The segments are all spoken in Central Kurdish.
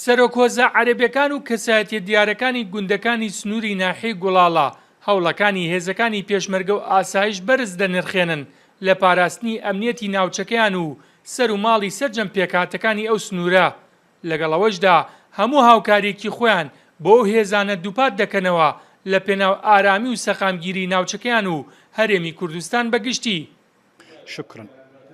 سەرۆک هۆزە عەرەبەکان و کەسایەتیە دیارەکانی گوندەکانی سنووری ناحیەی گوڵاڵە هەوڵەکانی هێزەکانی پێشمەرگە و ئاسایش بەرز دەنرخێنن لە پاراستنی ئەمنیەتی ناوچەکەیان و سەر و ماڵی سەرجەم پێکهاتەکانی ئەو سنوورە، لەگەڵ ئەوەشدا هەموو هاوکاریەکی خۆیان بۆ ئەو هێزانە دووپات دەکەنەوە لە پێناو ئارامی و سەقامگیری ناوچەکەیان و هەرێمی کوردستان بە گشتی. شکرا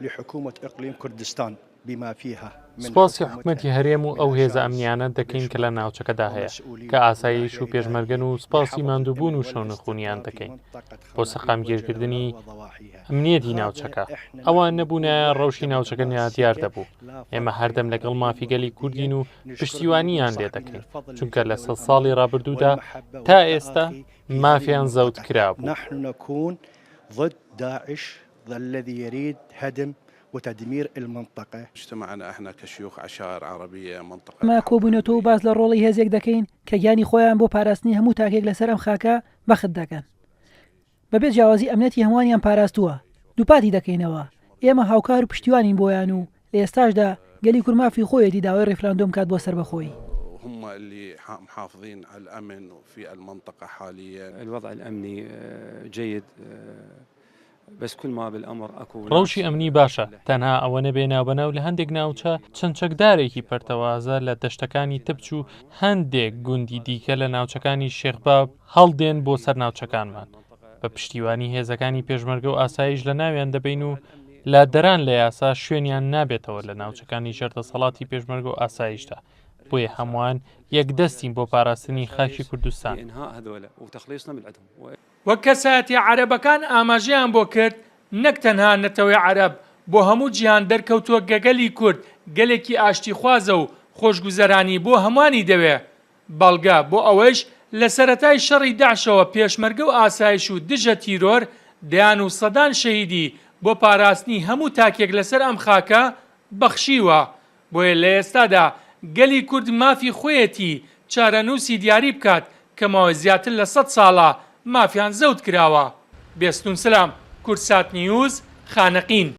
لحکومە اقلیم کردستان بما فیها من سوپاسی حکومتها حکومەتی هەرێم و من ئەو هێزە عشائر ئەمنیانە دەکەین کە لە ومسئولین ناوچەکەدا هەیە کە ئاسایش و ناحیە پێشمەرگەن اداریە و سوپاسی لحفظ ماندووبوون الامن و شەونخونیان والاستقرار في دەکەین منطقة بۆ خانقین سەقامگیرکردنی وجلولاء وضواحیها ئەمنیەتی هذا ناوچەکە. احنا ئەوان نحن نكون نەبوونایە وحدة ڕەوشی ناوچەکە نادیار متماسكة دەبوو. لا ئێمە فرق هەردەم بين لەگەڵ طرفين مافی گەلی وضديا کوردین و نشكرهم پشتیوانیان لێ لصاحبين دەکەین، الفضل چونکە لە للوحدة سەد ساڵی والأمان ڕابردوودا والمحبة تا ئێستا والتآخي في هذه مافیان زەوت المنطقة کرابوو. نحن نكون ضد داعش الذي يريد هدم وتدمير المنطقة. اجتمعنا احنا كشيوخ عشائر عربية منطقة ئێمە کۆبووینەتەوە و باس لە ڕۆڵی هێزێک دەکەین کە گیانی خۆیان بۆ پاراستنی هەموو تاکێک لەسەر ئەم خاکە بەخت دەکەن. بەبێ جیاوازی ئەمنیەتی هەمووانیان پاراستووە. دووپاتی دەکەینەوە، ئێمە هاوکار و پشتیوانین بۆیان و لە ئێستاشدا گەلی کورد مافی خۆیەتی داوای ڕیفراندۆم بکات بۆ سەربەخۆیی. هم اللي محافظين على الأمن في المنطقة حاليا. الوضع الأمني جيد بس كل ما بالأمر اكو ڕەوشی ناس ئەمنی باشە، تەنها ئەوە نەبێ ناوبەناو لە هەندێک ناوچە چەند چەکدارێکی پەرتەوازە لە دەشتەکانی تبچ و هەندێک گوندی دیکە لە ناوچەکانی شێخ باب هەڵدێن بۆ سەر ناوچەکانمان، بە پشتیوانی هێزەکانی پێشمەرگە و ئاسایش لەناویان دەبەین و لادەران لە یاسا شوێنیان نابێتەوە لە ناوچەکانی ژێر دەسەڵاتی پێشمەرگە و ئاسایشدا، بۆیە هەمووان یەکدەستین بۆ پاراستنی خاکی کوردستان. وەک کەسایەتیە عەرەبەکان ئاماژەیان بۆ کرد، نەک تەنها نەتەوەی عەرەب، بۆ هەموو جیهان دەرکەوتووە کە گەلی کورد گەلێکی ئاشتیخوازە و خۆشگوزەرانی بۆ هەمووانی دەوێ. بەڵگە بۆ ئەوەیش لە سەرەتای شەڕی دەعشەوە پێشمەرگە و ئاسایش و دژە تیرۆر دەیان و سەدان شەهیدی بۆ پاراستنی هەموو تاکێک لەسەر ئەم خاکە بەخشیوە. بۆیە لە ئێستادا گەلی کورد مافی خۆیەتی چارەنووسی دیاری بکات کە ماوەی زیاتر لە سەد ساڵە مافیان زەوت کراوە. بێستون سلام، کوردسات نیوز، خانەقین.